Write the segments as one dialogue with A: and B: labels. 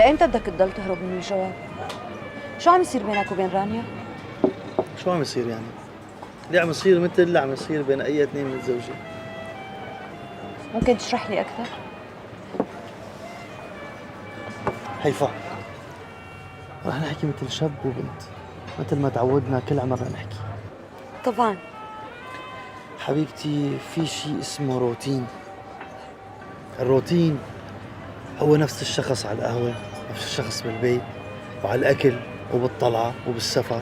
A: لأمتى بدك تضل تهرب من الجواب؟ شو عم يصير بينك وبين رانيا؟
B: شو عم يصير يعني؟ اللي عم يصير مثل اللي عم يصير بين أي اثنين متزوجين.
A: ممكن تشرح لي أكثر؟
B: هيفا، رح نحكي مثل شاب وبنت، مثل ما تعودنا كل عمرنا نحكي.
A: طبعا
B: حبيبتي، في شيء اسمه روتين. الروتين هو نفس الشخص على القهوة، نفس الشخص بالبيت وعلى الأكل وبالطلعة وبالسفر،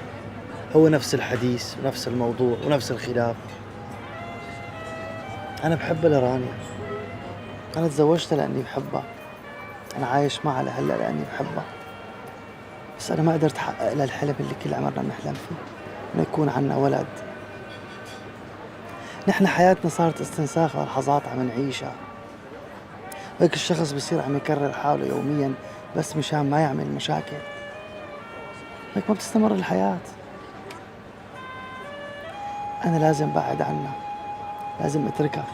B: هو نفس الحديث ونفس الموضوع ونفس الخلاف. أنا بحبها لرانيا، أنا تزوجتها لأني بحبها، أنا عايش معها لهلا لأني بحبها، بس أنا ما قدرت أحقق لها الحلم اللي كل عمرنا بنحلم فيه، إنه يكون عنا ولد. نحن حياتنا صارت استنساخ للحظات عم نعيشها، وهيك الشخص بصير عم يكرر حاله يوميا بس مشان ما يعمل مشاكل. هيك ما بتستمر الحياة. أنا لازم بعد عنها، لازم أتركها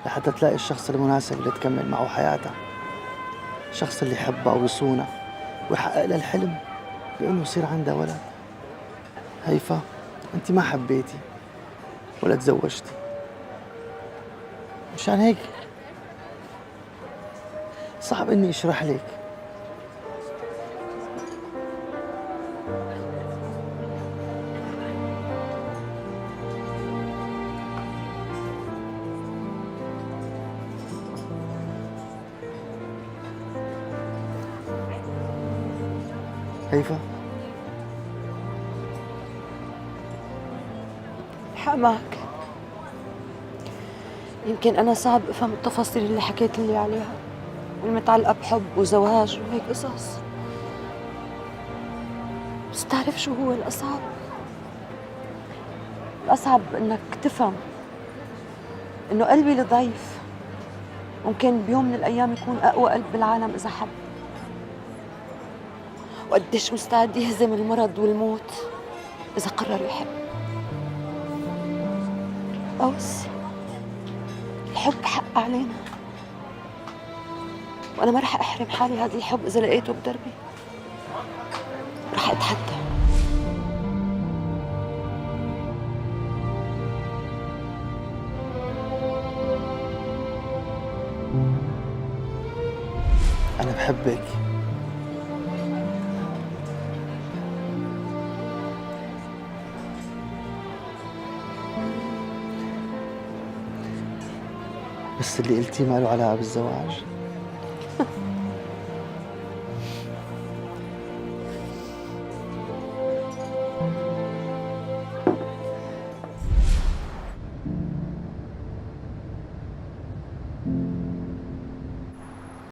B: لحتى تلاقي الشخص المناسب اللي تكمل معه حياتها، الشخص اللي يحبها ويصونها ويحقق لها الحلم بأنه يصير عندها ولد. هيفا، أنت ما حبيتي ولا تزوجتي، مشان هيك صعب إني أشرح لك. هيفا،
A: الحق معك. يمكن أنا صعب أفهم التفاصيل اللي حكيت لي عليها والمتعلقة بحب وزواج وهيك قصص، بس تعرف شو هو الأصعب؟ الأصعب إنك تفهم إنه قلبي الضعيف ممكن بيوم من الأيام يكون أقوى قلب بالعالم إذا حب، وقديش مستعد يهزم المرض والموت إذا قرر يحب. أوس، الحب حق علينا، وأنا ما رح أحرم حالي هذا الحب إذا لقيته بدربي. رح أتحدى.
B: أنا بحبك. بس اللي قلتيه ما له علاقة بالزواج.